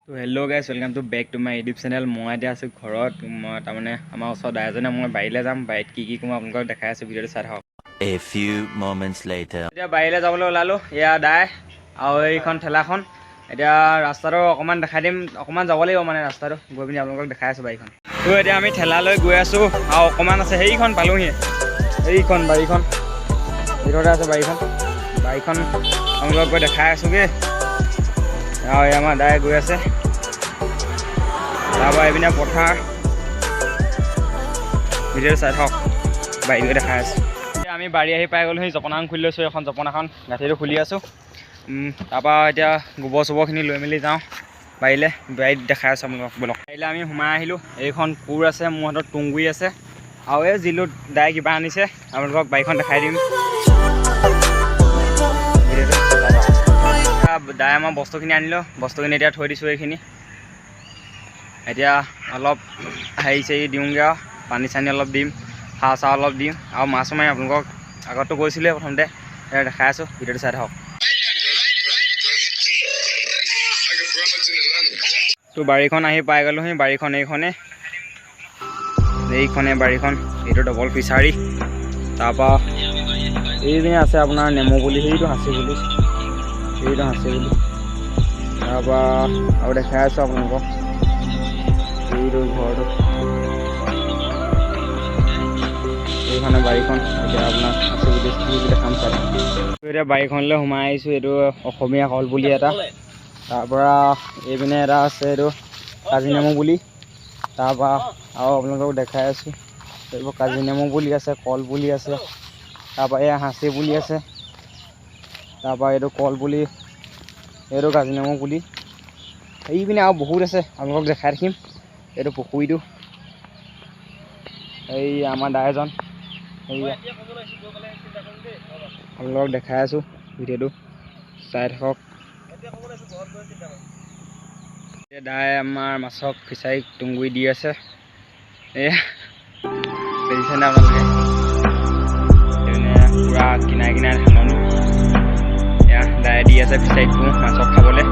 তো hello guys, welcome to back to my YouTube channel. মই এতিয়া আছোঁ ঘৰত। মই তাৰমানে আমাৰ ওচৰৰ দাই এজনে, মই বাৰীলৈ যাম। বাৰীত কি কি কৰোঁ আপোনালোকক দেখাই আছোঁ, ভিডিঅ'টো চাই থাকক। A few moments later. এতিয়া বাৰীলৈ যাবলৈ ওলালোঁ। এয়া দাই আৰু এইখন ঠেলাখন। এতিয়া ৰাস্তাটো অকণমান দেখাই দিম। অকণমান যাব লাগিব, মানে ৰাস্তাটো গৈ পিনি আপোনালোকক দেখাই আছোঁ বাৰীখন। তো এতিয়া আমি ঠেলা লৈ গৈ আছোঁ আৰু অকণমান আছে, সেইখন পালোঁহি। এইখন বাৰীখন, ভিতৰতে আছে বাৰীখন। বাৰীখন আপোনালোকক গৈ দেখাই আছোঁগৈ। আৰু এই আমাৰ দাই গৈ আছে। তাৰপৰা এইপিনে পথাৰ। ভিডিঅ'টো চাই থাকক, বাৰী গৈ দেখাই আছোঁ। এতিয়া আমি বাৰী আহি পাই গ'লোঁ। সেই জপনাখন খুলি লৈছোঁ, এখন জপনাখন গাঁঠিটো খুলি আছোঁ। তাৰপৰা এতিয়া গোবৰ চোবৰখিনি লৈ মেলি যাওঁ বাৰীলৈ। বাৰীত দেখাই আছোঁ আপোনালোকক, ব'লক। বাৰীলৈ আমি সোমাই আহিলোঁ। এইখন কোৰ আছে মোৰ হাতত, তুঁহগুৰি আছে আৰু এই জিলুত দাই কিবা আনিছে। আপোনালোকক বাৰীখন দেখাই দিম, ভিডিঅ'টো চাই থাকক। এতিয়া দাই আমাৰ বস্তুখিনি আনিলোঁ, বস্তুখিনি এতিয়া থৈ দিছোঁ এইখিনি। এতিয়া অলপ হেৰি চেৰি দিওঁগৈ আৰু পানী চানী অলপ দিম, সাৰ চাৰ অলপ দিম আৰু মাছো মাৰিম। আপোনালোকক আগতো কৈছিলোঁৱে প্ৰথমতে, এতিয়া দেখাই আছোঁ, ভিডিঅ'টো চাই থাকক। তো বাৰীখন আহি পাই গ'লোহি। বাৰীখন এইখনে, এইখনে বাৰীখন। এইটো ডবল ফিচাৰী। তাৰপৰা এইপিনে আছে আপোনাৰ নেমু পুলি, সেইটো সাঁচি পুলি, সেইটো সাঁচি পুলি। তাৰপৰা আৰু দেখাই আছোঁ আপোনালোকক এইটো ঘৰটো, এইখনে বাৰীখন। এতিয়া আপোনাক সাঁচি পুলি চাচি পুলি দেখাম, চাই থাকক। এতিয়া বাৰীখনলৈ সোমাই আহিছোঁ। এইটো অসমীয়া কল পুলি এটা। তাৰপৰা এইপিনে এটা আছে, এইটো কাজি নেমু পুলি। তাৰপৰা আৰু আপোনালোকক দেখাই আছোঁ, এইবোৰ কাজি নেমু পুলি আছে, কল পুলি আছে। তাৰপৰা এয়া সাঁচি পুলি আছে। তাৰপৰা এইটো কল পুলি, এইটো কাজি নেমু পুলি। এইপিনে আৰু বহুত আছে, আপোনালোকক দেখাই থাকিম। এইটো পুখুৰীটো। এই আমাৰ দাইজন, এইয়া আপোনালোকক দেখাই আছোঁ, ভিডিঅ'টো চাই থাকক। এতিয়া দাই আমাৰ মাছক ফিচাৰীক তুঁহগুৰি দি আছে। এয়া দেখিছেনে আপোনালোকে? এইপিনে পূৰা কিনাৰে কিনাৰে ধাননি। এয়া দাই দি আছে ফিচাৰীত তুঁহ মাছক খাবলৈ।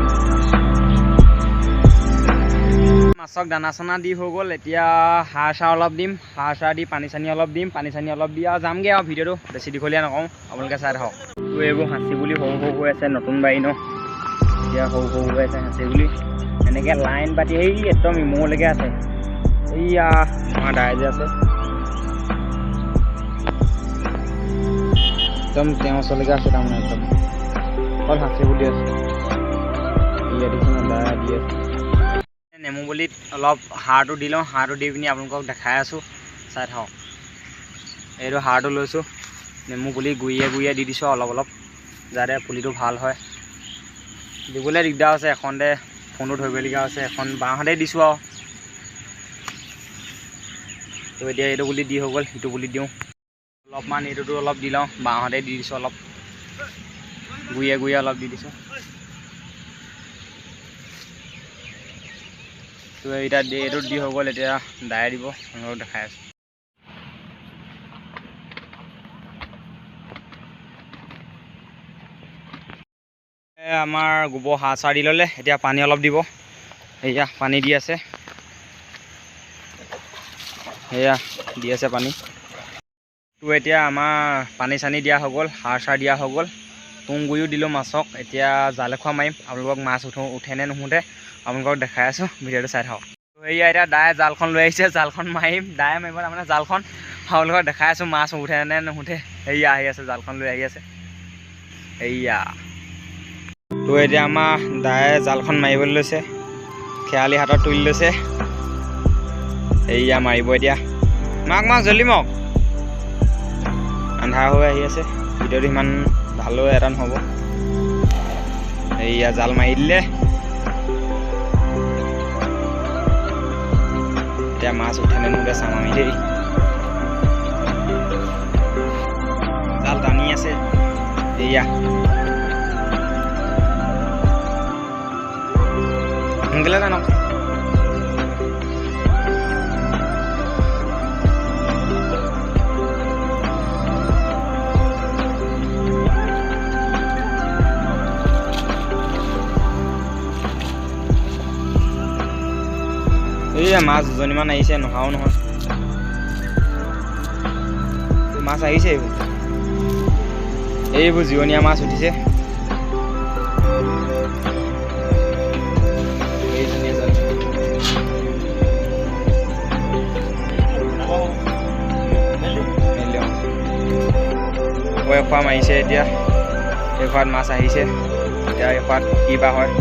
মাছক দানা চানা দি হৈ গ'ল। এতিয়া সাৰ চাৰ অলপ দিম, সাৰ চাৰ দি পানী চানী অলপ দিম, পানী চানী অলপ দি আৰু যামগৈ। আৰু ভিডিঅ'টো বেছি দীঘলীয়া নকওঁ, আপোনালোকে চাই থাকক। তো এইবোৰ সাঁচি পুলি সৰু সৰু হৈ আছে, নতুন বাৰী ন, এতিয়া সৰু সৰু হৈ আছে সাঁচি পুলি। এনেকৈ লাইন পাতি এই একদম ইমূৰলৈকে আছে। এইয়া আমাৰ দাই যে আছে, একদম তেওঁৰ ওচৰলৈকে আছে। তাৰমানে একদম অকল সাঁচি পুলি আছে। এইয়া দেখিছে, দাই দি আছে। নেমু পুলিত অলপ সাৰটো দি লওঁ, সাৰটো দি পিনি আপোনালোকক দেখাই আছোঁ, চাই থাকক। এইটো সাৰটো লৈছোঁ, নেমু পুলি গুৰিয়ে গুৰিয়ে দি দিছোঁ অলপ অলপ, যাতে পুলিটো ভাল হয়। দিবলৈ দিগদাৰ হৈছে, এখনতে ফোনটো ধৰিবলগীয়া হৈছে, এখন বাঁহতে দিছোঁ আৰু। তো এতিয়া এইটো পুলি দি হৈ গ'ল, সিটো পুলি দিওঁ অলপমান। এইটোতো অলপ দি লওঁ, বাঁহতে দি দিছোঁ অলপ, গুৰিয়ে গুৰিয়ে অলপ দি দিছোঁ। তো এইটা এইটোত দি হৈ গ'ল, এতিয়া দাই দিব, আপোনালোকক দেখাই আছোঁ। আমাৰ গোবৰ সাৰ চাৰ দি ল'লে, এতিয়া পানী অলপ দিব। এয়া পানী দি আছে, সেয়া দি আছে পানী। তো এতিয়া আমাৰ পানী চানী দিয়া হৈ গ'ল, সাৰ চাৰ দিয়া হৈ গ'ল, তুঁহগুৰিও দিলোঁ মাছক। এতিয়া জাল এখোৱা মাৰিম, আপোনালোকক মাছ উঠে নে নুঠে আপোনালোকক দেখাই আছোঁ, ভিডিঅ'টো চাই থাকক। এয়া এতিয়া দাই জালখন লৈ আহিছে, জালখন মাৰিম, দাই মাৰিব তাৰমানে জালখন। আপোনালোকক দেখাই আছোঁ মাছ উঠে নে নুঠে। সেয়া আহি আছে, জালখন লৈ আহি আছে, এয়া। তো এতিয়া আমাৰ দায়ে জালখন মাৰিবলৈ লৈছে, খেৱালি হাতত তুলি লৈছে। এইয়া মাৰিব এতিয়া। মাক মাক জল্দি মাৰক, আন্ধাৰ হৈ আহি আছে, ভিডিঅ'টো সিমান ভালো এটা নহ'ব। এইয়া জাল মাৰি দিলে, এতিয়া মাছ উঠে নে নুঠে চাম আমি দেই। জাল টানি আছে, এইয়া সোনকালে টানক। এইয়া মাছ দুজনীমান আহিছে, নহাও নহয়, মাছ আহিছে। এইবোৰ জিৰণীয়া মাছ উঠিছে। এইজনী এজনী। মেলি অ। আকৌ এখোৱা মাৰিছে এতিয়া, এখোৱাত মাছ আহিছে। এতিয়া এখোৱাত কি বা হয়।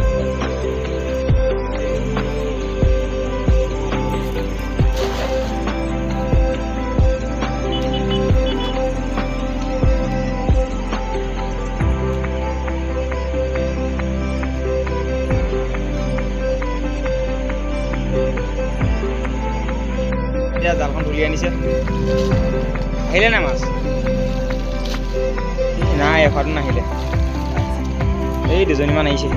এতিয়া জালখন তুলি আনিছে। আহিলে নাই মাছ? নাই, এখোৱাটো নাহিলে। এই দুজনীমান আহিছে।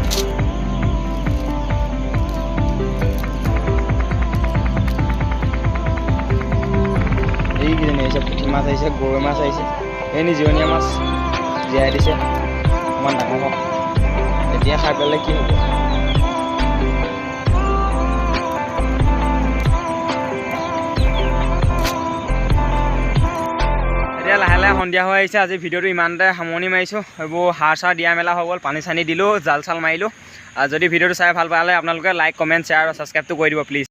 এইকেইজনী আহিছে। পুঠি মাছ আহিছে, গৰৈ মাছ আহিছে। এই জিৰণীয়া মাছ জীয়াই দিছে, অকণমান ডাঙৰ হওক। এতিয়া খাই পেলালে কি হ'ব? এতিয়া লাহে লাহে সন্ধিয়া হৈ আহিছে। আজি ভিডিঅ'টো ইমানতে সামৰণি মাৰিছোঁ। এইবোৰ সাৰ চাৰ দিয়া মেলা হৈ গ'ল, পানী চানী দিলোঁ, জাল চাল মাৰিলোঁ। আৰু যদি ভিডিঅ'টো চাই ভাল পালে, আপোনালোকে লাইক, কমেণ্ট, শ্বেয়াৰ আৰু ছাবস্ক্ৰাইবটো কৰি দিব প্লিজ।